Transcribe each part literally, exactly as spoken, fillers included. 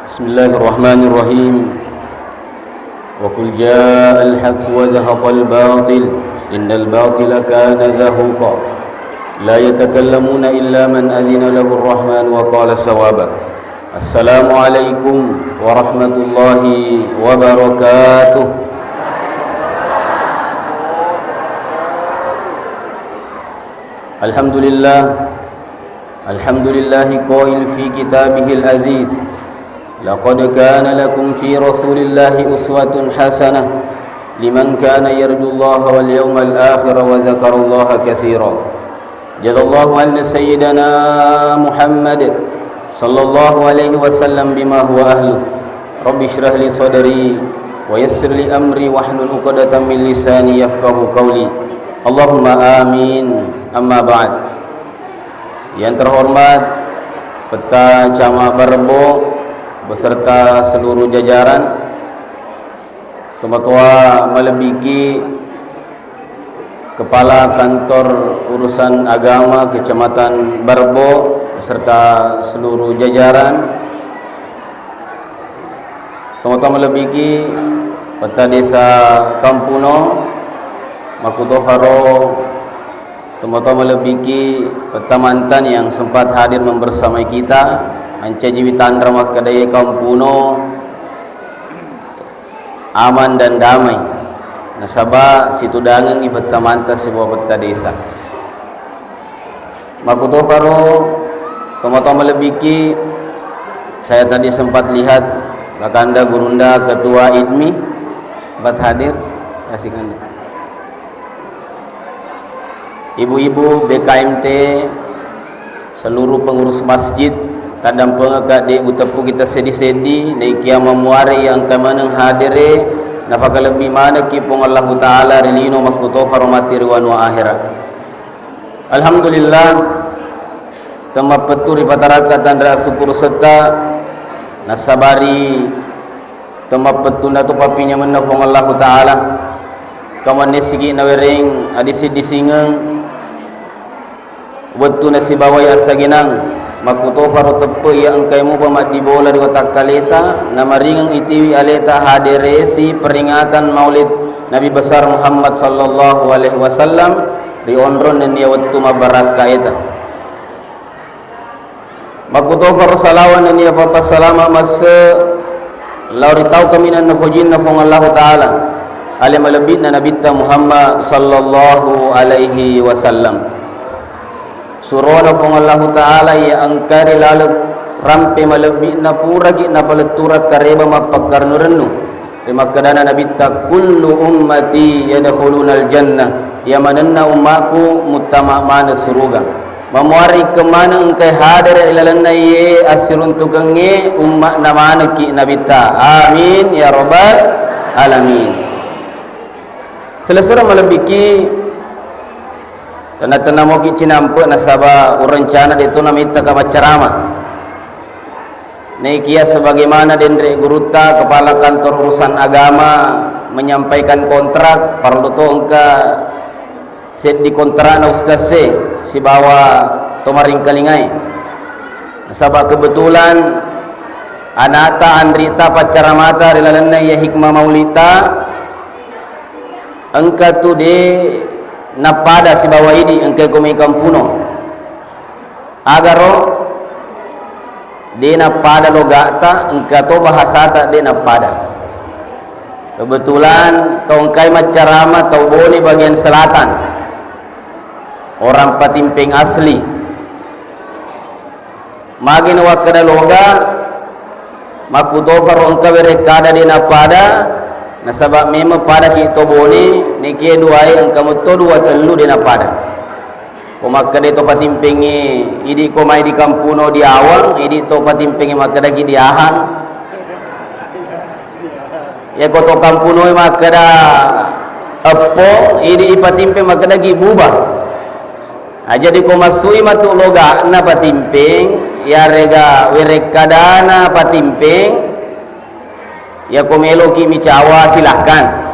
بسم الله الرحمن الرحيم. وقل جاء الحق وزهق الباطل إن الباطل كان زهوقا. لا يتكلمون إلا من أذن له الرحمن وقال صوابا. السلام عليكم ورحمة الله وبركاته. الحمد لله. الحمد لله قائل في كتابه العزيز: لقد كان لكم في رسول الله أسوة حسنة لمن كان يرجو الله واليوم الآخر وذكر الله كثيرا. جزى الله عنا سيدنا محمد صلى الله عليه وسلم بما هو أهله. رب اشرح لي صدري ويسر لي أمري واحلل عقدة من لساني يفقهوا قولي. اللهم آمين. أما بعد. Yang terhormat Petta Camat Barebo beserta seluruh jajaran, tomatoa malebbiki Kepala Kantor Urusan Agama Kecamatan Barebo beserta seluruh jajaran, tomatoa malebbiki Petta Desa Kampuno, makkutofaro tomatoa malebbiki Petta Mantan yang sempat hadir membersamai kita, mancajiwi tanra makkedae Kampuno aman dan damai, nasaba situdangengngi Petta Mantan sibawa Petta Desa. Makkutofaro tomatoa malebbiki, saya tadi sempat lihat Kakanda Gurunda Ketua IDMI sempat hadir, kasih kanda. Ibu-ibu B K M T, seluruh pengurus masjid, taddampengekka de uteppuki tasseddi-seddi, naikia mamuare iya engka maneng hadere, nafakalebbi manekki Puang Allahu Ta'ala ri lino makkutofaro matti ri wanua akhera. Alhamdulillah, temmappettu ripatarakka tanra asukkurusetta, nassabari temmappettunna tu pappinyamenna Puang Allahu Ta'ala. Kamuannessiki nawereng adisi-disingeng wettu nasibawai assaginang, makkutofaro teppe iya engkai mupa maddibola ri watakkaleta, namaringeng itiwi aleta haderesi peringatan Maulid Nabi Besar Muhammad sallallahu alaihi wasallam ri onrong nennia wettu mabbarakka eta. Makkutofaro salawat nennia papassalama masse lao ri tau kaminang nafojinna Puang Allahu Ta'ala, ale malebbi'na Nabitta Muhammad sallallahu alaihi wasallam. Surona Puang Allahu Ta'ala iya engka ri laleng rampe malebbi'na puraki napaletturang kareba mappakkarennu-rennu. Ri makkedana Nabitta, "Kullu ummati yadkhulunal jannah." Iya manenna ummaku muttama maneng suruga. Mamuari ikeng maneng engkai hadere ilalenna iye assiruntukengnge umma'na manekki Nabitta. Amin ya rabbal alamin. Selessureng malebbiki, tenna-tenna moki cinampe nasaba urencana de'to namittaka maccarama. Naikia sebagaimana denre gurutta, kepala kantor urusan agama menyampaikan kontrak, parellu to engka seddi kontrakna ustazze sibawa to maringkalingae. Nasaba kebetulan anata, anrita, paccaramata ri lalenna iya hikmah maulita engka tu de nappada sibawa idi engka ko mai kampuno. Agaro de nappada logata, engka to bahasata de nappada. Kebetulan tongkai maccarama tau Bone bagian selatan, orang Patimpeng asli. Magi nawakkeda loga, makkutoparo engka werekkada de nappada, nasaba memang padaki to Bone, nekie duae engka metto dua tellu de nappada. Ko makkeda to Patimpengnge, idi ko mai di kampuno di Awang, idi to Patimpengnge makkedaki di Ahang. Iya ko to kampunoi makkeda eppo, idi i Patimpeng makkedaki buba. Ah, jadi ko massui matu logana Patimpeng, iyarega werekkadana Patimpeng, iya ko meloki micawa, silahkan.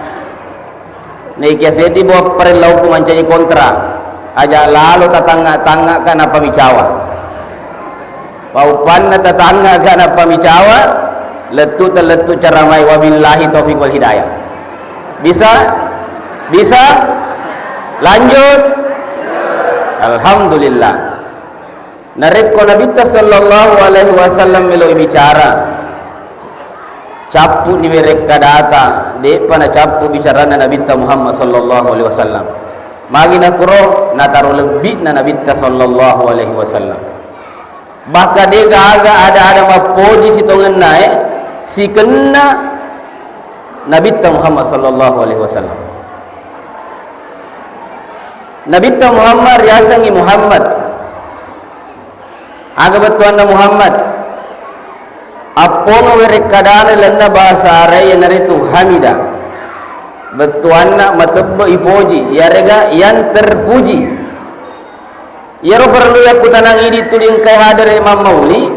Naikia seddi buapparellauku mancaji kontra, aja lalo tatangnga-tangngaka nappa micawa. Pauppanna tatangnga aga nappa micawa, lettu tellettu cara mai, wabillahi taufiq wal hidayah. Bisa? Bisa? Lanjut? Alhamdulillah. Narekko Nabitta sallallahu alaihi wasallam meloi bicara, cappu ni werekkadata, de'pa nacappu bicaranna Nabitta Muhammad sallallahu alaihi wasallam. Magi nakuro nataro lebbi'na Nabitta sallallahu alaihi wasallam. Bahkan de gaga ada-ada mappoji sitongennae sikenna Nabitta Muhammad sallallahu alaihi wasallam. Nabitta Muhammad riasengngi Muhammad. Aga bettuanna Muhammad? Apponga werekkadana lalenna bahasa Arab iyanaritu hamida. Bettuanna matebbe ipoji, iyarega yang terpuji. Iyaro parellu yakkutanang idi tuli engkai hadere mammauli,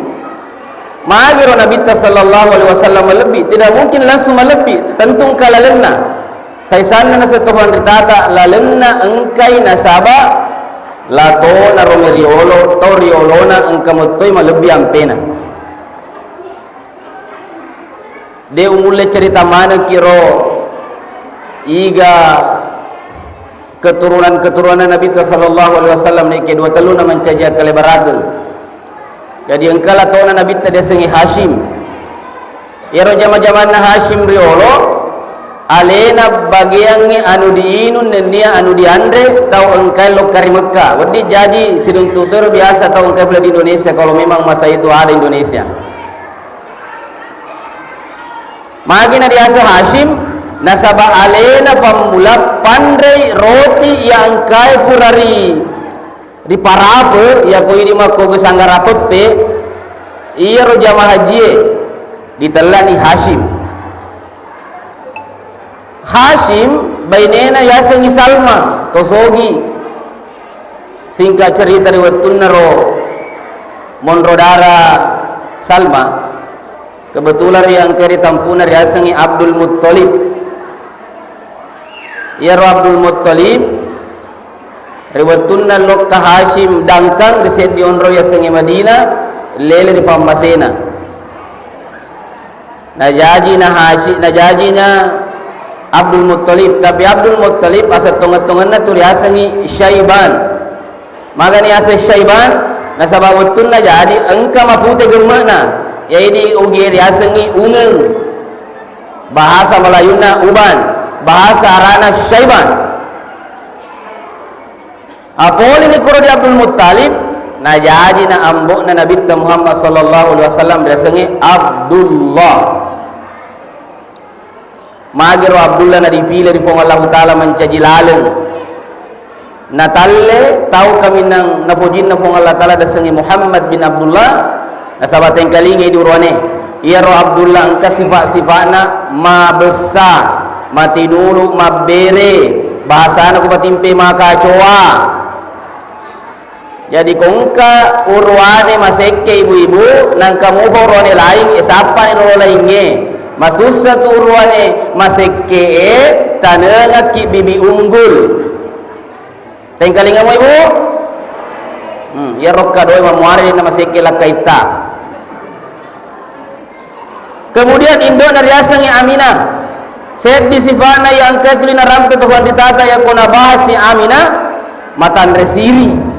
magiro Nabitta sallallahu alaihi wasallam malebbi? Tidak mungkin langsung malebbi, tentu engka lalenna. Saisanna naseng to fanritata, lalenna engkai nasaba latona ro meriolo, to riolona engka mettoi malebbi ampena. De umulle cerita maneng kiro iga keturunan-keturunan Nabi sallallahu alaihi wasallam, nekke dua telluna mancaji akkalebarakeng. Jadi engka latona Nabitta diasengnge Hashim. Iyaro jama-jamanna Hashim riolo, alena bageangnge anu diinung nennia anu dianre tau engkae lokka ri Mekka. Wedding jaji siduntu toro biasa tau engkae pole di Indonesia kalau memang masa itu ada Indonesia. Magi na diaseng Hashim? Nasaba alena pammula panrei roti iya engkae pura ri, riparape, iya ko idi makkoga sanggara peppe, iyaro jamaah hajie ditellani Hashim. Hashim bainena yasengngi Salma, to sogi. Singkat cerita, ri wettunna ro monro dara Salma, kebetulan ri engka ri tampuna riasengngi Abdul Muttalib. Iyaro Abdul Muttalib ri wettunna lokka Hashim dangkang ri seddi onro yasengnge Madinah, lele ri pammasena. Najajina Hashi-, najajina Abdul Muttalib, tapi Abdul Muttalib aseng tongeng-tongenna tu riasengngi Syaiban. Magani aseng Syaiban? Nasaba wettunna jadi engka mapute gemme'na, yaidi ugie riasengngi ungeng. Bahasa Melayunna uban, bahasa Arana Syaiban. Apoleni kuro di Abdul Muttalib, najajina ambo'na Nabitta Muhammad sallallahu alaihi wasallam riasengnge Abdullah. Magero Abdullah nadipile ri Puang Allahu Ta'ala mancaji laleng. Natalle tau kaminang napojinna Puang Allah Ta'ala riasengnge Muhammad bin Abdullah, nasaba tengkalingai di uruane. Iyaro Abdullah engka sifa-sifa'na mabessa, matinulu, mabbere, bahasana ku patimpe makacoa. Jadi ko engka uruane masekke ibu-ibu, nangka mupa uruane laing, e, sappani lolo laingnge. Masussa tu uruane masekke e, tanengakki bibi unggul. Tengkalingamu, Ibu? Hmm, iyaro kadoe mamuare na masekke lakkaitta. Kemudian indo'na riasengngi Aminah. Seddi sifa'na iya engka tuli narampe to fanritata iya ko nabahasi Aminah, matanre siri.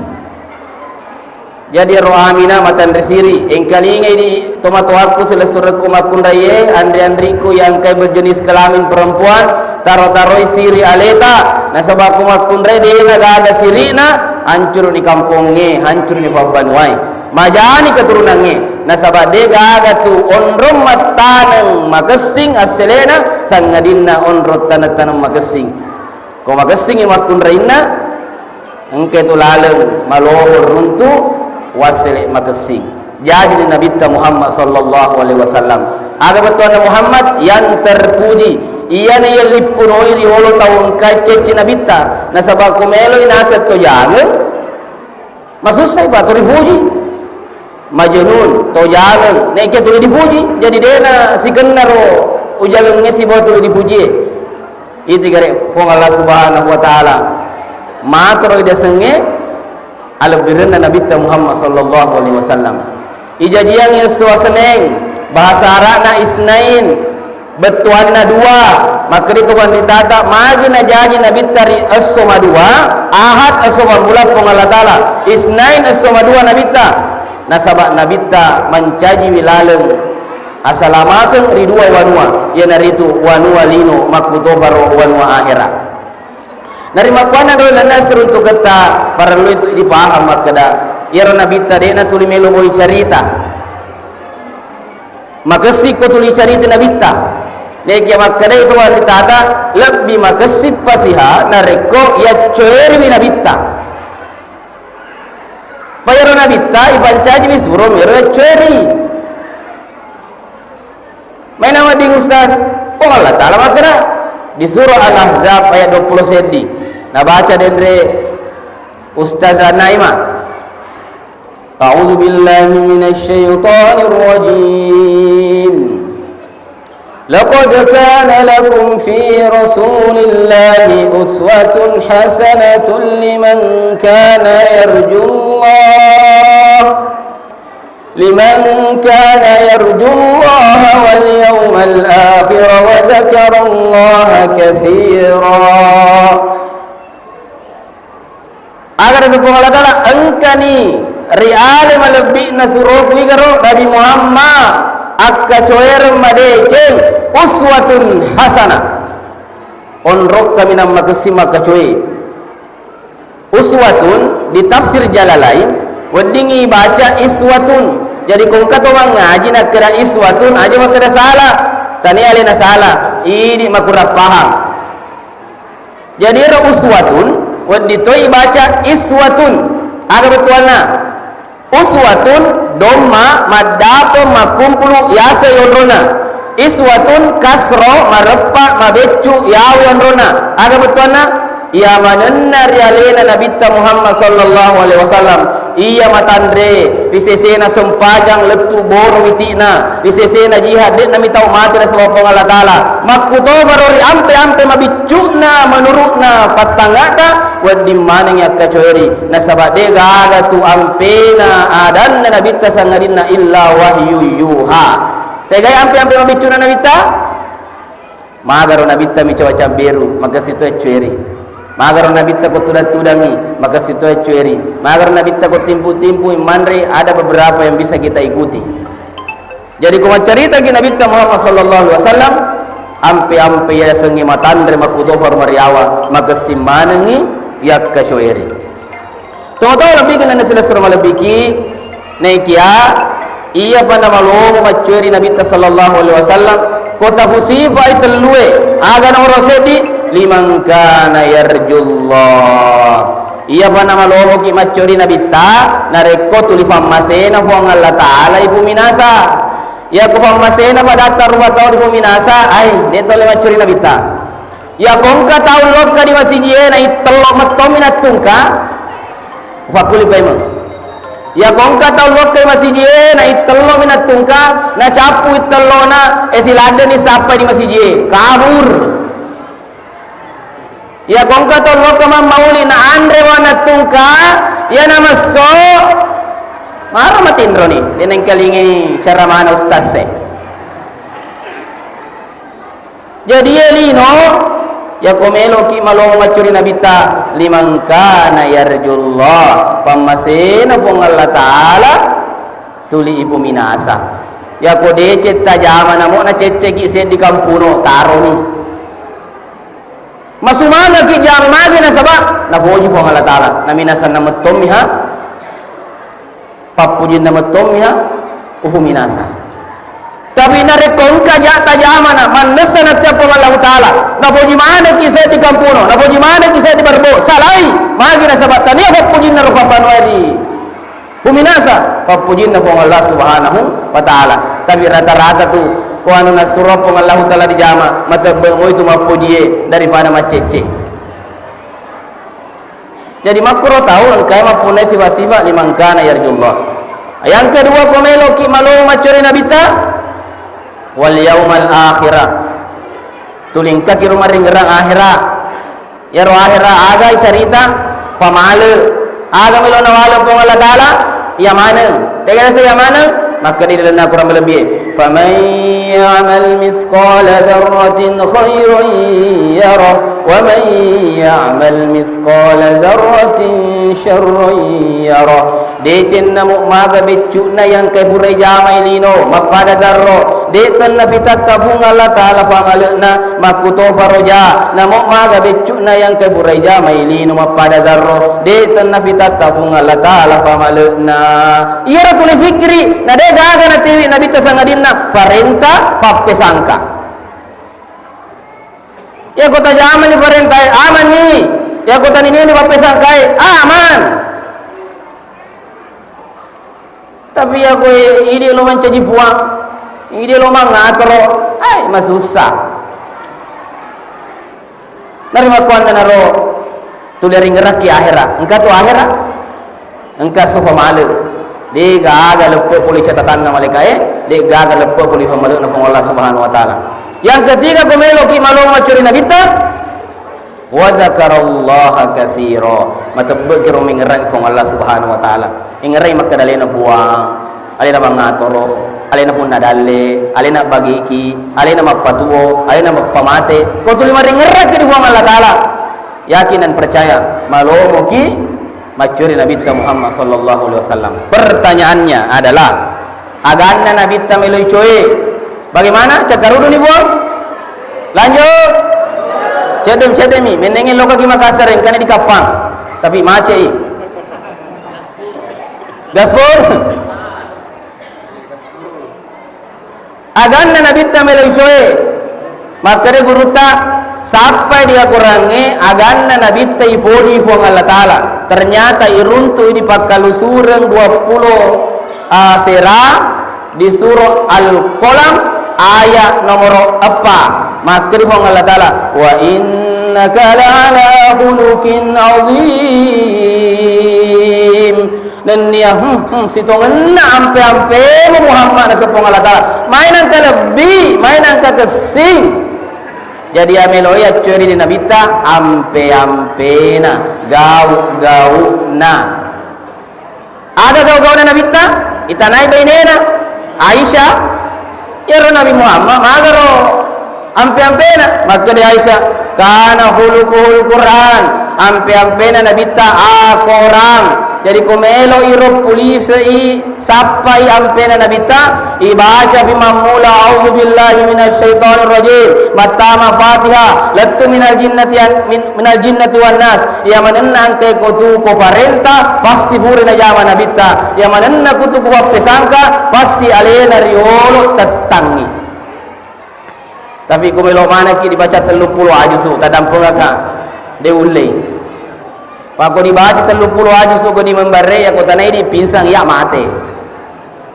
Jadi ero Aminah matanre siri, engkalingai di tomatoakku silessurekku makkunraie, anri-anrikku iya engkai berjenis kelamin perempuan, taro-taroi siri aleta, nasaba ko makkunrai de'na gaga siri'na, hancuruni kampongnge, hancuruni pabbanuae. Majani keturunangnge, nasaba de gaga tu onrong mattaneng makessing asselena, sangadinna onrong taneng-taneng makessing. Ko makessingi makkunrainna, engka tu laleng malomo runtu wassele makessing. Jaji ni Nabitta Muhammad sallallahu alaihi wasallam. Aga bettuanna Muhammad? Yang terpuji. Iyana iya lippunoi riolo tau engka cecci Nabitta. Nasaba ko meloi naseng to jangeng, masussai pa to ripuji. Majnun, to jangeng, nekke tuli dipuji. Jadi de'na sikenna ro ujangengnge sibawa tuli dipujie. Iti gare Puang Allah Subhanahu wa Ta'ala. Matoro idasengnge alebbirenna Nabitta Muhammad sallallahu alaihi wasallam. Ijajiang esso Seneng, bahasa Arabna Isnain, bettuanna dua. Makkeda to panritata, magi najaji Nabitta ri esso madua, Ahad esso mammula Puang Allah Taala, Isnain esso madua Nabitta. Nasaba Nabitta mancajiwi laleng asalamakeng ri dua wanua, iyanaritu wanua lino makkutoparo wanua ahera. Narimakkuannanro lalenna siruntuketta, parellu itu dipaham makkeda, iyaro Nabitta de'na tuli melo boi carita. Makessiko tuli carita Nabitta. Nekia makkeda itu wanitata lebbi makessi pasiha narekko yaccoeriwi Nabitta. Payaro Nabitta ipancajiwi suro mero yaccoeri. Maina wedding Ustaz, Puang Allah Taala makkeda di surah Al-Ahzab ayat dua puluh seddi. Nabaca denre Ustazah Naima. A'udzu billahi minasy syaithanir rajim. Laqad kana lakum fi Rasulillahi uswatun hasanatun liman kana yarjullah لمن كان يرجو الله واليوم الآخر وذكر الله كثيرا. Aga naseng Puang Allah Taala, engkani ri ale malebbi'na suroku igaro Nabi Muhammad, akkacoereng madeceng, uswatun hasanah. Onrok kaminang makessing makkacoe. Uswatun di tafsir Jalalain, weddingngi baca iswatun. Jadi, ko engka to mangngaji nakkeda iswatun, aja makkeda salah. Tania alena salah, idi makurang paham. Jadi, ero uswatun, wedding toi baca iswatun. Aga bettuanna? Uswatun, domma, maddapeng, makkumpulu, yaseng onronna. Iswatun, kasro, mareppa, mabeccu, yawi onronna. Aga bettuanna? Iya manenna ri alena Nabitta Muhammad sallallahu alaihi wasallam. Iya matanre, ri sesena sempajang lettu boro witi'na, ri sesena jihad, de'na mi tau mate nasaba Puang Allah Taala. Makkutoparo ri ampe-ampe mabiccu'na, menuru'na pattangngata, wedding manengngi akkacoeri. Nasaba de gaga tu ampena adanna Nabitta sangadinna illa wahyu yuha. Tegai ampe-ampe mabiccu'na Nabitta? Magaro Nabitta micawa cabberu, makessing to accueri. Magaro Nabitta ko tudang-tudangi, makessing to accueri. Magaro Nabitta ko timpu-timpu manre, ada beberapa yang bisa kita ikuti. Jadi, ko maccaritaki Nabitta Muhammad sallallahu alaihi wasallam, ampe-ampe yasengnge matanre makkutoparo mariawa, makessing manengngi yakkacoeri. Tomatoa lebbi kenna silessureng malebbiki, naikia iyapa namalomo maccoeri Nabitta sallallahu alaihi wasallam, ko tafusifai tellue, aga nomoro seddi, liman kana yarjullah. Iyapa namalomoki maccoeri Nabitta, narekko tuli fammasena Puang Allah Taala ifuminasa. Iyako fammasena padatta rupa tau ifuminasa, ai, de tolle maccoeri Nabitta. Iyako engka tau lokka di masijie, naittello mettommi nattungka, ufakkuli paimeng. Iyako engka tau lokka di masijie, naittellomi nattungka, nacappu ittellona, e, siladdeni sappai di masijie, kabur. Iyako engka tau lokka mammauli, naanre wa nattungka, iyana messo, maro matinroni, de nengkalingai caramana ustaz e. Jadi, iye lino, yako meloki malomo maccoeri Nabitta, liman kana yarjullah, pammasena Puang Allah Taala, tuli ipuminasa. Yako deceng tajama namo nacecceki seddi kampuno, taroni. Masumangaki jama magi nasaba napoji Puang Allah Taala, naminasanna mettommiha. Pappujinna mettommiha ufuminasa. Tapi narekko engka ja-, tajamana, mannessa natteppong Allahu Ta'ala, napoji manekki seddi kampuno, napoji manekki seddi barbo, salai, magi nasaba tania pappujinna rupa panuari fuminasa, pappujinna Puang Allah Subhanahu wa Ta'ala. Tapi rata-rata tu, ko anu nasuro Puang Allahu Ta'ala dijama, matebbe moi tu mappujie daripada maccecce. Jadi, makkuro tau engkae mappunnai sifat-sifat liman kana yarjullah. Yang kedua, ko meloki malomo maccori Nabitta, wal yaumal akhirah. Tuli engkaki rumaringerang akhira. Iyaro akhira aga carita pamale. Aga melo nawale Puang Allah Ta'ala, iya maneng. Tegana sa iya maneng? Makkeda ri lalenna Akorang malebbie, "Faman ya'mal mitsqala dzarratin khairan yarah, wa man ya'mal mitsqala dzarratin syarran yarah." Decenna mo maga beccu'na yang kepurai jamai lino, mappada zarro. De tenna pitatta Puang Allah Ta'ala famale'na, makkutoparo ja. Namo maga beccu'na yang kepurai jamai lino, mappada zarro. De tenna pitatta Puang Allah Ta'ala famale'na. Iyaro tuli fikri, na de gaga natiwi Nabitta sangadinna parenta pappesangka. Iyako tajamani parentae, amanni. Iyako taninini pappesangkae, aman. Tapi iyako idi lo mancaji puang, idi lo mangatoro, ai masussa. Narimakkuannanaro tuli ringerakki ahera. Engka tu ahera, engka sufa male. De gaga leppe pole catatanna malaikae, de gaga leppe pole famale'na Puang Allah Subhanahu wa Ta'ala. Yang ketiga, ko meloki malomo maccuri Nabitta, wa dzakarallaha katsira. Matebbe'ki ro mengngerangi Puang Allah Subhanahu wa Ta'ala. Ingerangi makkeda alena puang, alena bangatoro, alena punna dalle, alena bagiki, alena mappatuo, alena mappamate. Ko tuli maringngerakki di Puang Allah Ta'ala. Yakin dan percaya, malomoki maccuri Nabitta Muhammad sallallahu alaihi wasallam. Pertanyaannya adalah, aganna Nabitta melo icoe? Bagaimana? Cakkaruduni, Puang? Lanjut. Cedde-, ceddemi. Mennengnge lokaki Makassar, engkani di Kappang. Tapi macet i. Gaspol. Aganna Nabitta melo icoe. Makkeda gurutta, sappai di Akorangnge aganna Nabitta ipodi Puang Allah Ta'ala. Ternyata iruntu di Pakkalusureng dua puluh, ah, sera di Surah Al-Qalam ayat nomoro eppa. Makkeda Puang Allah Ta'ala, "Wa innaka la'ala khuluqin azim." Nennia, hmm, hmm, sitongenna ampe-ampemu Muhammad, naseng Puang Allah Ta'ala. Mai nangka lebbi, mai nangka kessing. Jadi, ameloi accori di Nabitta ampe-ampena, gau-gauna. Aga gau-gauna Nabitta? Itanai bainena, Aisyah. Iyaro Nabi Muhammad magaro ampe-ampena. Makkeda Aisyah, "Kana khuluquhul Qur'an." Ampe-ampena Nabitta Akorang. Jadi, ko melo iro pulisei, sappai ampena Nabitta, ibaca fi mammula, "A'udzu billahi minasy syaithanir rajim." Mattama Fatihah, lettu minal jinnati an-, min-, minal jinnati wan nas. Iya manenna engkae ko tu ko parenta, pasti pura najama Nabitta. Iya manenna kutu ko pappesangka, pasti alena riolo tettangngi. Tapi ko melo manekki dibaca telluppulo ajusu, tadampengaka, de ullei. Pako dibaca telluppulo ajusu ko di membarre, ya ko tanai di pinsang, ya mate.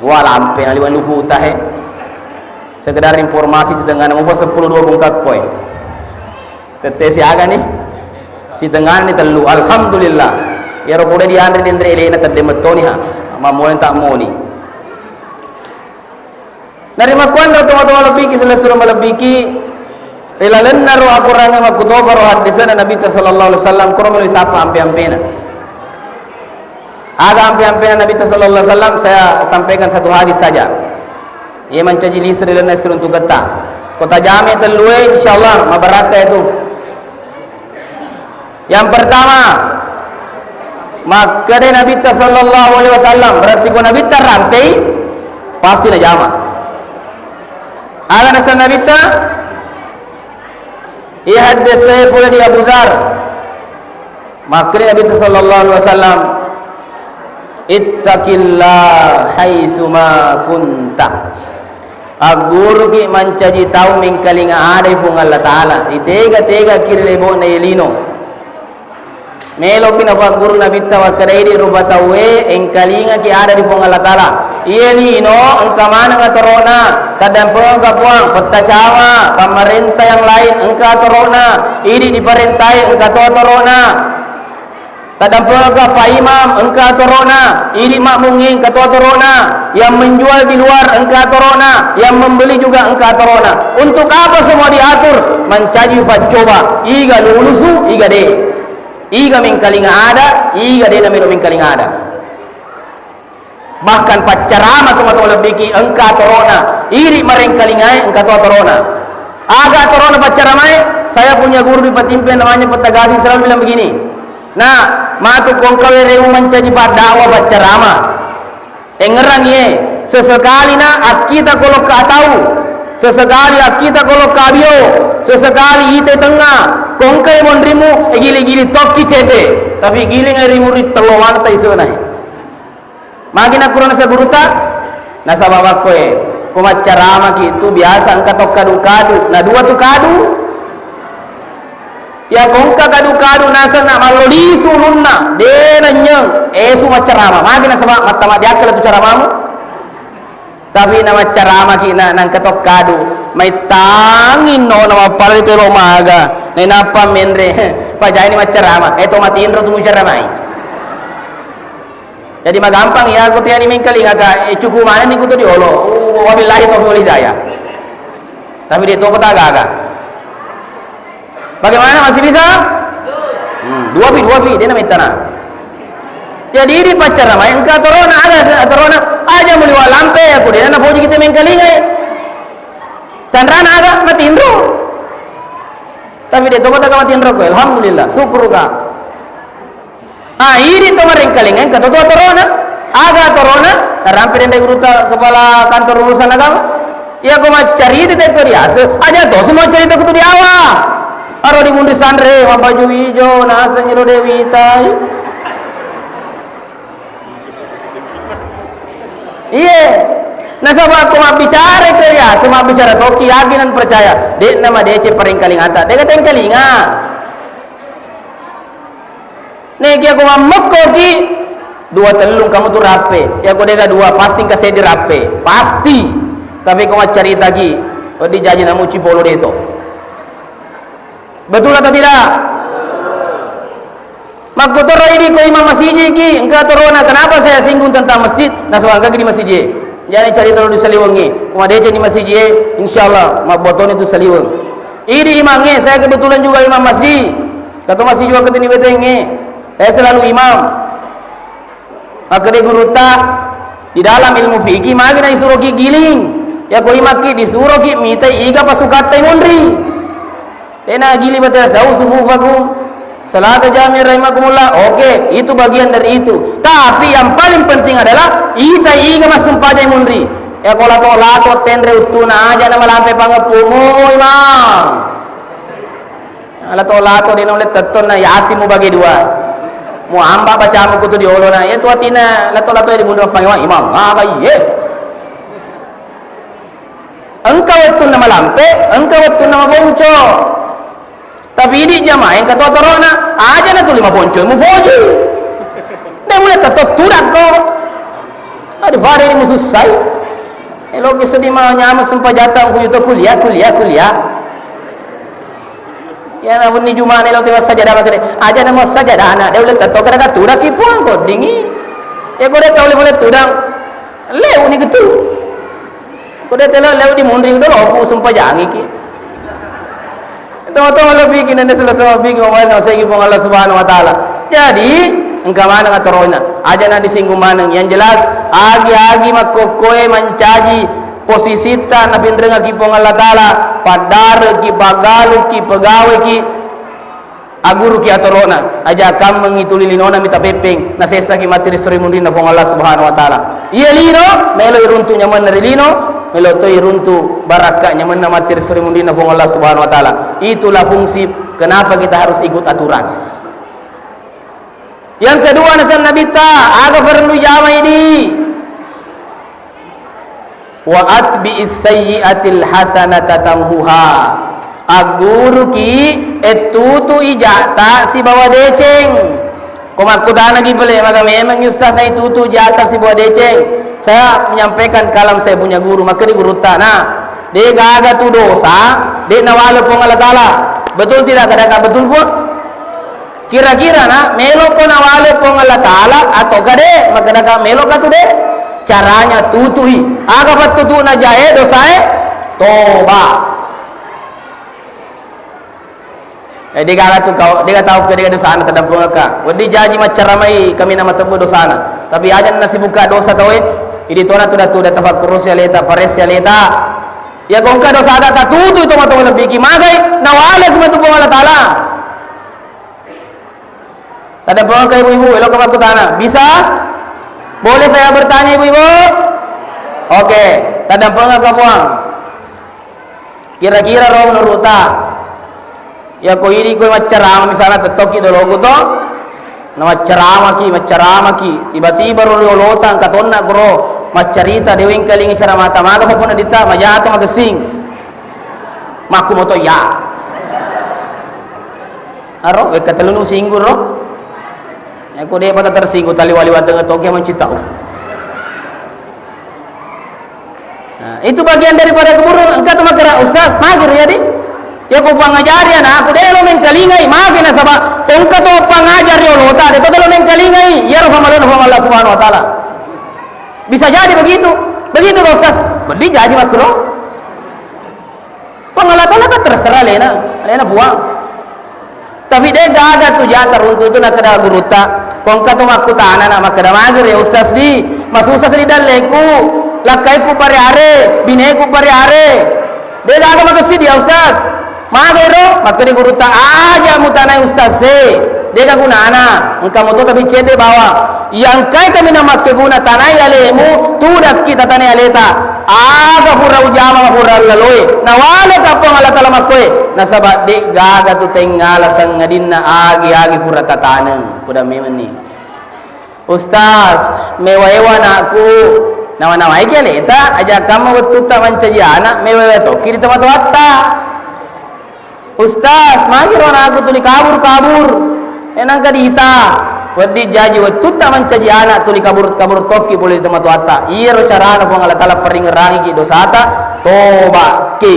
Wa lampe naliweng luputa he. Sekedar informasi, sitengana mupa seppulo dua bungkakkoe. Tette siaga ni? Sitengana ni tellu. Alhamdulillah. Iyaro pura dianre denre elena tedde mettoni ha. Mammoni tak moni. Narimakkuanro tomatoa malebbiki, silessureng malebbiki, ri lalenna ro akorangnge makkutoparo haddesena Nabitta sallallahu alaihi wasallam, koro melo isappa ampe-ampena. Aga ampe-ampena Nabitta sallallahu alaihi wasallam, saya sampaikan satu hadis saja. Iya mancaji lise ri lalenna siruntuketta. Ko tajame tellue, insyaallah mabarakka itu. Yang pertama, makkeda Nabitta sallallahu alaihi wasallam, berarti ko Nabitta rantei, pasti najama. Aga naseng Nabitta? Iya haddese pole di Abu Dzar. Makkeda Nabitta sallallahu alaihi wasallam, "Ittaqillah haitsuma kunta." Agguruki mancaji tau mengkalinga adai Puang Allah Ta'ala, itega-tegaki ri lebo'na iye lino. Meloki napagguru Nabitta makkeda, idi rupa tauwe engkalingaki ada di Puang Allah Ta'ala. Iye lino engka maneng atorona, taddampengka Puang, petta cawa, pamarenta yang lain engka atorona, idi diparentai engka to atorona. Taddampengka Pak Imam, engka atorona, idi makmungnge engka to atorona, yang menjual di luar engka atorona, yang membeli juga engka atorona. Untuk apa semua diatur? Mancaji paccoba, iga lulusu, iga de. Iga mengkalinga ada, iga de namelo mengkalinga ada. Bahkan paccarama tu matu lebbiki engka atorona. Idi marengkalingae engka to atorona. Aga atorona paccaramae? Saya punya guru di Patimpe namanya Pettagasing selalu bilang begini, "Nak, matu ko engka wereu mancaji paddakwah paccarama. Engngerang ye, sesekali na akkita ko lokka atau, sesekali akkita ko lokka abio, sesekali ite tengnga, ko engkai monrimu, egili-gili tokki cede, tapi giling ri muri tello maneng taisena." Magi nakkurana sa gurutta? Nasaba makkoe, ko maccaramaki tu biasa engka to kadu-kadu, na dua tu kadu. Ya ko engka kadu-kadu naseng na mallo lisu ulunna, de nanyeng, esu maccarama. Magi nasaba mattama diakkala tu caramamu. Tapi na maccaramaki na nangka to kadu, maittangi no na mappala telo maga. Nainappa menre, pajani maccarama, eh to matinro tu mucaramai. Jadi magampang ya, ko tiani mengkalinga ka, eh, cukup mana ni kutu diolo. Wabillahi taufiq wal hidayah. Tapi dia topa tagaga. Bagaimana, masih bisa? Hmm, dua pi, dua pi, dia namittana. Jadi di pacara mai engka torona, ada torona, aja muli walampe aku dia na poji kita mengkalinga. Tanrana aga matinro. Tapi dia topa taga matinro ko, alhamdulillah, syukur ka. Ah, idi to marengkalinga engka to atorona. Aga atorona? Narampe dende gurutta kepala kantor urusan agama. Iya ko maccarita te ko riase, aja to semua cerita kutu diawa. Aro di munri sanre, mabaju ijo, naseng iro Dewi tai. Iye. Nasaba ko mabbicara ko riase, mabbicara tokki yakin dan percaya. Dek nama dece parengkalingata. Dek tengkalinga. Nekia ko mammekkoki, dua tellung kamu tu rappe. Ya ko dega dua, pasti engka seddi rappe. Pasti. Tapi ko maccaritaki, wedding jaji namu cipolo deto. Betul atau tidak? Makkotoro idi ko imam masiji ki, engka torona, kenapa saya singgung tentang masjid? Nasaba engka ki di masiji. Jadi cerita di saliwengi. Ko madeceng di masiji, insyaallah mabbotoni tu saliweng. Idi imangnge, saya kebetulan juga imam masjid. Kata masih juga ketini betengnge. Saya selalu imam. Makkeda gurutta, di dalam ilmu fikih, magi na disuroki giling. Ya ko imakki disuroki mitai iga pasukattai munri. Dena gili bate, "Sawu sufufakum. Salata jamiah rahimakumullah." Oke, itu bagian dari itu. Tapi yang paling penting adalah itai iga massumpajai munri. Ya ko lato-lato tenre uttuna aja na malampe pangeppumu, imam. Lato-lato de naulle tettonna Yasin mubage dua. Muamba bacamu kutu di olona. Iya tu atina lato-lato di bundu mappangewa imam. Aga iye. Engka wettunna malampe, engka wettunna mabonco. Tapi idi jamaah engka to torona, aja na tuli mabonco mufoji. De mulai tetto tudakko. Aduh, fare ini musussai. Eloki seddi manyameng sempajata kujuto kuliah, kuliah, kuliah. Iyana wenni Juma'na elo te massajada makkeda, aja na massajada ana, de ulle tetto kada katuraki puang koddingi. Ya ko de tau le tudang, leuni ketu. Ko de telo leu di munri, udah lo ku sempajangi ki. Tau-tau lebih ki nende selesai lebih ki, wae na segi Puang Allah Subhanahu wa Ta'ala. Jadi, engka maneng atorona. Aja na disinggung maneng. Yang jelas, agi-agi makkokkoe mancaji posisitta napinrengaki Puang Allah Ta'ala, paddareki, paggaluki, pegaweki, agguruki atorona, aja kammengi tuli linona mita peppeng, nasessaki matti ri suri munrinna Puang Allah Subhanahu wa Ta'ala. Iya lino, melo iruntu nyamenna ri lino, melo to iruntu barakka nyamenna matti ri suri munrinna Puang Allah Subhanahu wa Ta'ala. Itulah fungsi kenapa kita harus ikut aturan. Yang kedua, naseng Nabitta, aga perlu jama idi? "Wa atbi'is sayyi'atil hasanata tamhuha." Agguruki, ettutui ja'ta sibawa deceng. Ko makkutanaki pale, maga memang Ustaz naitutu ja'ta sibawa deceng? Saya menyampaikan kalam saya punya guru, makkeda gurutta, nah, de gaga tu dosa, de nawale Puang Allah Ta'ala. Betul tidak? Kadang betul, Puang? Kira-kira na, meloko nawale Puang Allah Ta'ala atau kade? Makkedaka meloka tu de? Caranya tutui. Aga pattutu'na jae, dosae? Toba. Eh, degaga tu kau, dega tau ke, dega dosana, tadampengekka. Wedding jaji maccaramai kaminang matebbu dosana. Tapi aja nasibukka dosa tauwe, idi tona tu datu, de tafakkurusi aleta, paresi aleta. Iya ko engka dosaga tatutu itu matoa lebbiki, magai, nawaleki matu Puang Allah Taala. Tadampengekka ibu-ibu, eloka makkutana. Bisa? Boleh saya bertanya ibu-ibu? Oke, tadampengekka Puang. Kira-kira ro menurutta, iya ko idi ko maccarama misalna tettokki doloku to, na maccaramaki, maccaramaki, tiba-tiba ro riolota engka tonna kuro maccarita, de wengkalingi caramata, maga pokona ditta, majato magessing. Makku moto iya. Aro, wekka tellu nu singgung ro. Ya ko de pata tersinggung, tali wali wateng toke mancitau. Nah, itu bagian daripada keburu engka tu makkeda, "Ustaz, mageri ya di." Ya ko pangajari anakku, de lo mengkalingai, mage nasaba ko engka to pangajari olota, de to lo mengkalingai, ya ro pamalona Puang Allah Subhanahu wa Taala. Bisa jadi begitu. Begitu to, Ustaz. Berarti jaji makkuro. Puang Allah Taala kan terserah alena, alena Puang. Tapi de gaga tu jata runtu tu nakkeda gurutta, ko engka to makkutana na makkeda, "Mageri ya Ustaz di, masussa sedi dalleku, lakkaiku pariare, bineku pariare." De gaga makessidi ya Ustaz. Magero, makkeda gurutta, "Aja mutanai Ustaz e, de gaga gunana, engka moto tapi cedde bawang." Iya engkai kaminang makkeguna tanai alemu, tudakki tatanai aleta. Aga pura ujama, pura laloe, nawaleka Puang Allah Taala makkoe, nasaba de gaga tu tengngala sangadinna agi-agi pura tataneng. Poda memenni, "Ustaz, mewa-ewa anakku." Nawa-nawaiki aleta, aja kamma wettutta mancaji anak, mewa-ewa tokki ri tomatoatta. "Ustaz, magi ro anakku tuli kabur-kabur, e nangka diita." Wedding jaji wettutta mancaji anak tuli kabur-kabur tokki pole ri tomatoatta. Iyaro carana Puang Allah Taala paringerangiki dosata, toba'ki.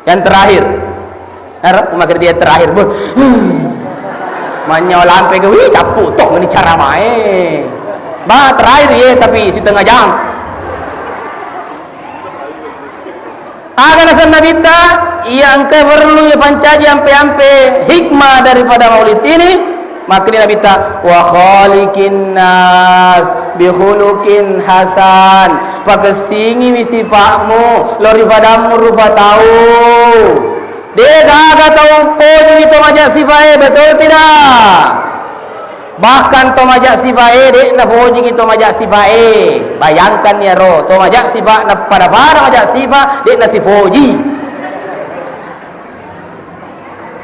Yang terakhir. Ero, makkeda yang terakhir, beuh. Manyao lampe ke, wih, cappu to meni caramae. Bah, terakhir ye, tapi setengah jam. Aga nasenna Nabitta, iya engka perlu iya pancaji ampe-ampe hikmah daripada maulid ini, makkeda Nabitta, "Wa khaliqin nas bi khuluqin hasan." Pakessingiwi sipa'mu lao ri padammu rupa tau. De gaga tau pojingi to maja sifae, betul tidak? Bahkan to maja sifae, de'na pojingi to maja sifae. Bayangkan iyaro, to maja sifa, na pada-pada maja sifa, de'na sipoji.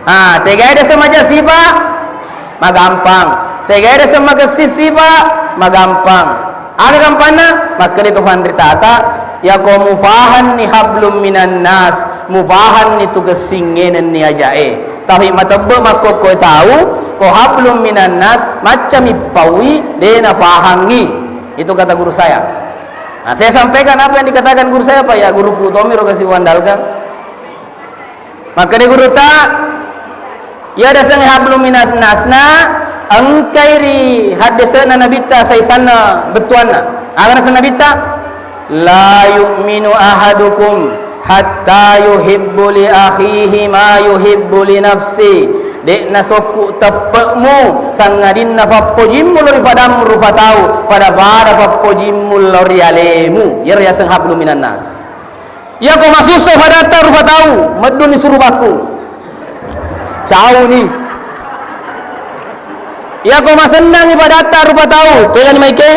Ah, tegai desa maja sifa, magampang. Tegai desa magessi sifa, magampang. Aga gampanna? Makkeda ko fanritata, yako mupahanni hablum minan nas, mupahanni tu kessingngé nenni ajaé. Tapi matebbe makkokkoé tau, ko hablum minan nas, maccami paui, dé napahangngi. Itu kata guru saya. Nah, saya sampaikan apa yang dikatakan guru saya, Pak, ya, guruku tomiro kasi wandalkan. Makkeda gurutta, iya diaseng hablum minan nasna, engkai ri haddese'na Nabitta saisanna bettuanna. Aga naseng Nabitta? "La yu'minu ahadukum hatta yuhibbu li akhihi ma yuhibbu li nafsi." De'na sokku teppe'mu sangadinna pappojimmu lao ri padammu rupa tau, pada-pada pappojimmu lao ri alemu. Iyaro yaseng hablum minan nas. Iyako masussa padatta rupa tau, medduni surubakku. Cauni. Iyako masennangi padatta rupa tau, tegani maike?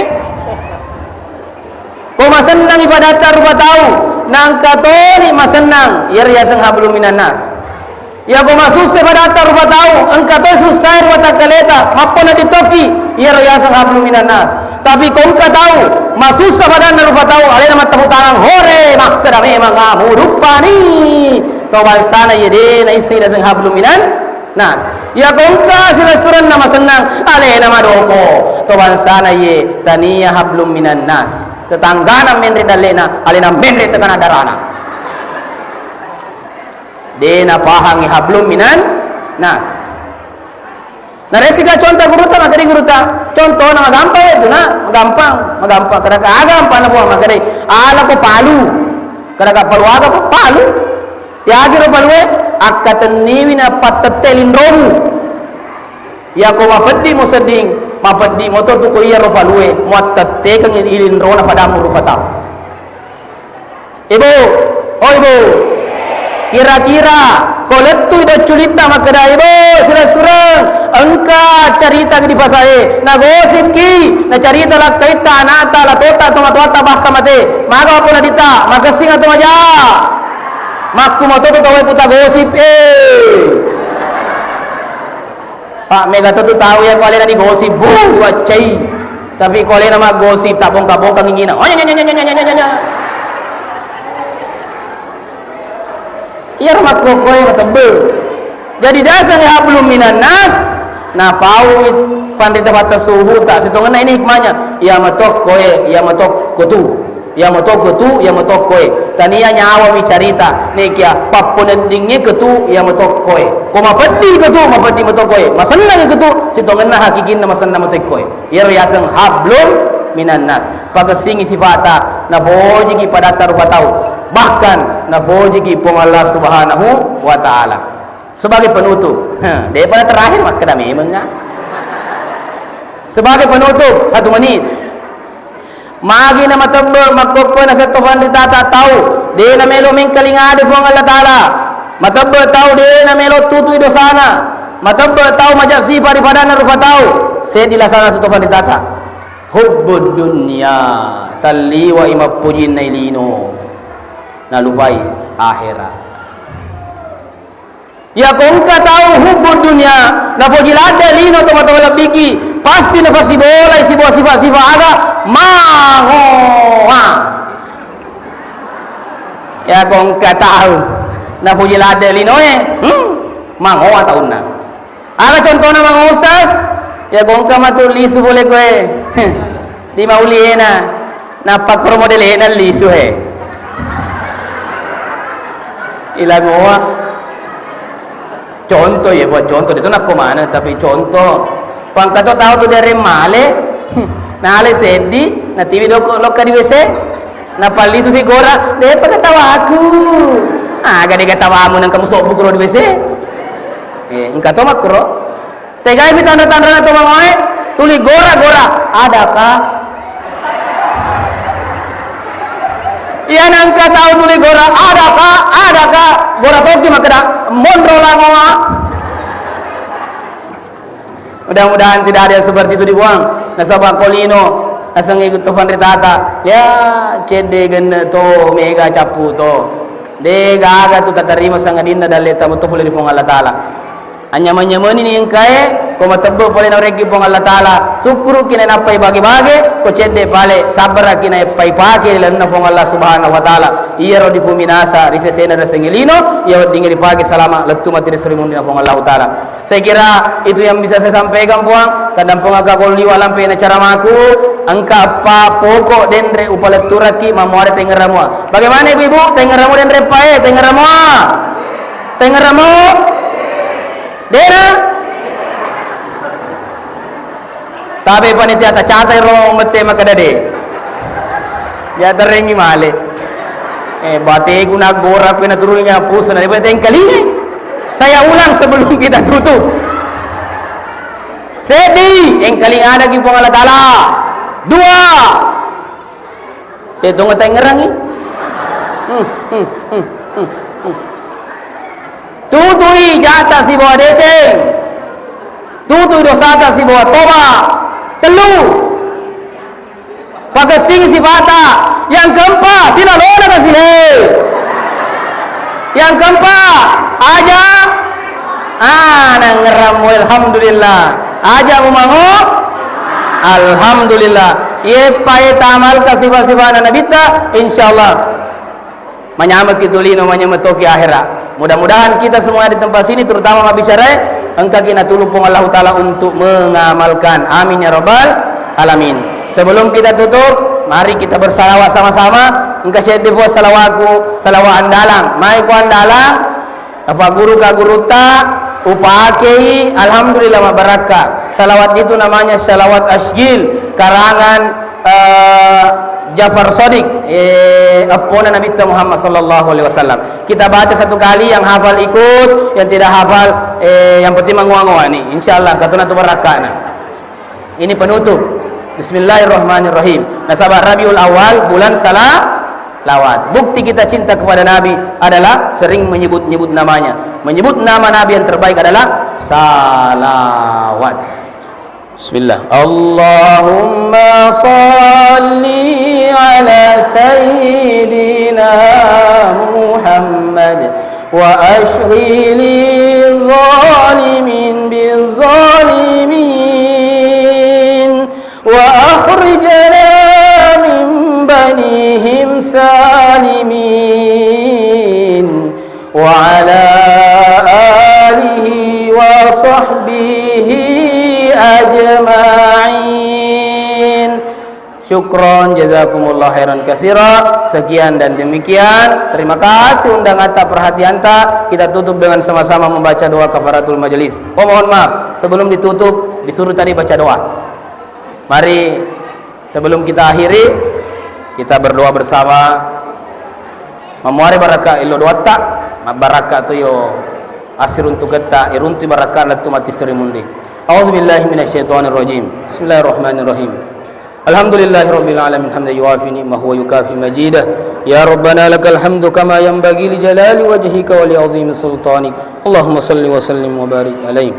Ko masennangi padatta rupa tau, nangka toni masennang, iyaro yaseng hablum minan nas. Iyako masussa padatta rupa tau, engka toi sussae rupa takkaleta, mappona dittoki, iyaro yaseng hablum minan nas. Tapi ko engka tau masussa padanna rupa tau, alena mattapu tangang, hore, makkeda memang, ah, muduppani to bangsana iye de naisseng naseng hablum minan nas. Iyako engka silessurenna masennang, alena madoko to bangsana iye tania hablum minan nas. Tetanggana menre dallena, alena menre tekana darana. De napahangi hablum minan nas. Naresika contoh gurutta, makkeda gurutta, contohna magampang itu, nah, magampang, magampang. Kadaka aga ampanna Puang, makkeda, ala ko palu. Kadaka palu aga ko? Palu. Yagi ro palue, akkatenniwi na pattette linromu. Yako mapeddi musedding, mapeddi moto tu ko iya ro palue, muattettekeng ilinrona padammu rupa tau. Ibu, oh ibu, kira-kira ko lettui docculitta makkeda, "Ibu, silessureng, engka carita di pasae, nagosipki, nacarita lakkaitta, anata, latota, tomatoatta, bahkan mate. Maga pona dita, makessing atau maja?" Makku moto tu tawwe ku tagosip, eh. Pak, mega to tu tau ya, ko alena digosip, bu, waccai. Tapi ko alena maggosip, tak bongka-bongka ngingina. Oh, nya, nya, nya. Iya, makko koe matebbe. Jadi, daseng hablum minan nas, napau panrita patta suhu tak sitongenna ini hikmahnya. Iya matok koe, iya matok kotu. Iya matok kotu, iya matok koe. Tania nyawa mi carita. Nekia papponeddingnge ketu, iya matok koe. Ko mapeddi ketu, mapeddi matok koe. Masennang ketu, sitongenna hakikinna masennang matok koe. Iyaro yaseng hablum minan nas. Pakessingi sifata, napojiki padatta rupa tau. Bahkan napojiki Puang Allah Subhanahu wa Ta'ala. Sebagai penutup, heh, daripada terakhir makkeda memeng, ah. Sebagai penutup, satu menit. Magi na matebbe makkokkoe naseng to panritata tau, de namelo mengkalinga ade Puang Allah Ta'ala. Matebbe tau de namelo tutui dosana. Matebbe tau maja sipa ri padanna rupa tau. Seddi lasana satu panritata. Hubbud dunya, talliwa i mappojinna lino. Nalupai akhera. Yako engka tau hubbud dunya, napoji ladde lino tomatoa lebbiki, pasti napasibolai sibawa sifa-sifa aga mangoa. Yako engka tau napoji ladde linoe, hmm, mangoa taunna. Aga contona mangoa, Ustaz? Yako engka matu lisu pole koe. Di mauliena. Nappa koro modelena lisu he. Ilangoa. Contoh ya, buat contoh. Itu nakko mana, tapi contoh. Pangkato tau tu dari male. Nale seddi, natiwi doko lokka di W C. Napallisu si gora, depa ketawaku. Aga de ketawamu nang kamu sobbu koro di W C. Eh, engka to makkoro. Tegaimi tanra-tanrana to mangoe, tuli gora-gora, adaka? Iya nangka tau tuli gora, adaka, adaka, gora toki makkeda, monro langoa. Mudah-mudahan tidak ada yang seperti itu dibuang. Nasaba ko lino, nasengngi to fanritata, ya cedde genne to, mega cappu to. De gaga tu tatarima sangadinna dalle tamu to pole ri Puang Allah Taala. Anyameng-nyamenni ni engkae, ko matebbe pole nawerekki Puang Allah Taala. Sukkuruki nainappai bage-bage, ko cedde pale, sabbaraki naeppai pake ri lalenna Puang Allah Subhanahu wa Taala. Iyaro dipuminasa ri sesena riasengnge lino, iya weddingnge ripake salama lettu mati ri sorimunrinna Puang Allah Taala. Saya kira itu yang bisa saya sampaikan, Puang. Tadampengaka ko liwa lampe na caramaku, engka eppa pokok denre upaletturaki mammuare tengeramua. Bagaimana ibu-ibu? Tengeramua denre eppae, tengeramua? Tengeramo? Dena? Tabe panitia tacatai ro mette makkeda de. Diaterengi male. Eh, bateku naggora ku naturungi pusa na tengkalingai. Saya ulang sebelum kita tutup. Seddi, engkalinga adaki Puang Allah Taala. Dua, De'to tengngerangngi. Hmm, hmm, hmm, hmm, hmm. Tutui ja'ta sibawa deceng. Tutui dosata sibawa toba. Tellu. Pakessing sifata. Yang keempat, silalona kasi he. Yang keempat, aja. Ah, nangngerammu, alhamdulillah. Aja mumango. Alhamdulillah. Iye pae tamalka sifa-sifana nabitta, insyaallah manyamekki tu lino, manyameng toki akhera. Mudah-mudahan kita semua di tempat sini, terutama mabbicarae, engkaki natulung Puang Allahu Taala untuk mengamalkan. Amin ya rabbal alamin. Sebelum kita tutup, mari kita bersalawat sama-sama. Engka seddi puang salawatku, salawat andalang. Mai ko andalang, Napagguruka gurutta, upakei, alhamdulillah, mabbarakka. Salawat itu namanya salawat asjil, karangan, eh, Ja'far Shadiq, eh, eppona Nabitta Muhammad sallallahu alaihi wasallam. Kita baca satu kali, yang hafal ikut, yang tidak hafal, eh, yang penting mangoa-ngoa ni. Insyaallah, katona tu barakkana. Ini penutup. Bismillahirrahmanirrahim. Nasaba Rabiul Awal, bulan salawat. Bukti kita cinta kepada Nabi adalah sering menyebut-nyebut namanya. Menyebut nama Nabi yang terbaik adalah salawat. Bismillah. Allahumma salli ala sayyidina Muhammad wa ashghili zalimin bizzalimin wa akhrijna min bainihim salimin. Wa ala alihi wa sahbihi ajma'in. Syukran, jazakumullah khairan katsira. Sekian dan demikian. Terima kasih undangatta, perhatianta. Kita tutup dengan sama-sama membaca doa kafaratul majelis. Oh, mohon maaf, sebelum ditutup, disuruh tadi baca doa. Mari, sebelum kita akhiri, kita berdoa bersama. Mammuare barakka illo doatta, mabbarakka to yo assiruntuketta, iruntui barakka lettu mati seri munri. A'udzubillahi minasyaitonirrajim. Bismillahirrahmanirrahim. Alhamdulillahirabbil alamin, hamdan yuwafi ni'mahu wa yukafi majidah. Ya Rabbana lakal hamdu kama yanbaghi li jalali wajhika wa li azimi sultanik. Allahumma salli wa sallim wa barik alaih.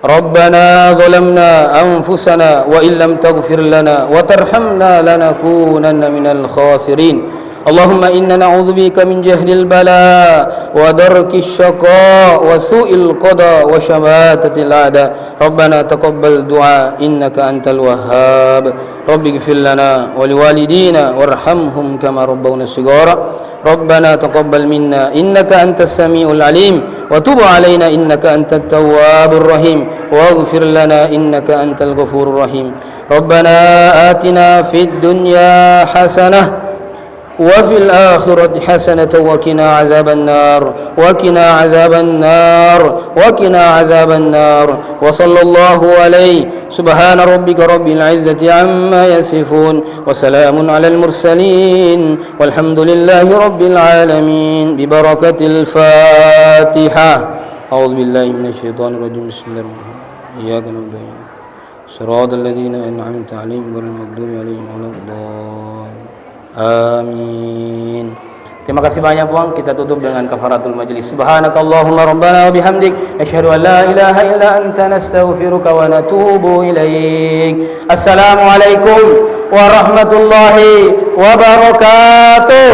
ربنا ظلمنا أنفسنا وإن لم تغفر لنا وترحمنا لنكونن من الخاسرين. اللهم إنا نعوذ بك من جهد البلاء ودرك الشقاء وسوء القضاء وشماتة الأعداء. ربنا تقبل دعاء إنك أنت الوهاب. رب اغفر لنا ولوالدينا وارحمهم كما ربونا صغارا. ربنا تقبل منا إنك أنت السميع العليم وتب علينا إنك أنت التواب الرحيم واغفر لنا إنك أنت الغفور الرحيم. ربنا آتنا في الدنيا حسنة وفي الآخرة حسنة وقنا عذاب النار، وقنا عذاب النار، وقنا عذاب النار. وصلى الله عليه. سبحان ربك رب العزة عما يصفون. وسلام على المرسلين. والحمد لله رب العالمين. ببركة الفاتحة. أعوذ بالله من الشيطان الرجيم. بسم الله الرحمن الرحيم. إياك نعبد وإياك نستعين. صراط الذين أنعمت عليهم غير المغضوب عليهم ولا الضالين. آمين. Terima kasih banyak, Puang. Kita tutup dengan kafaratul majlis. Subhanakallahumma rabbana wa bihamdik, nasyhadu an la ilaha illa anta, nastaghfiruka wa natubu ilaik. Assalamualaikum warahmatullahi wabarakatuh.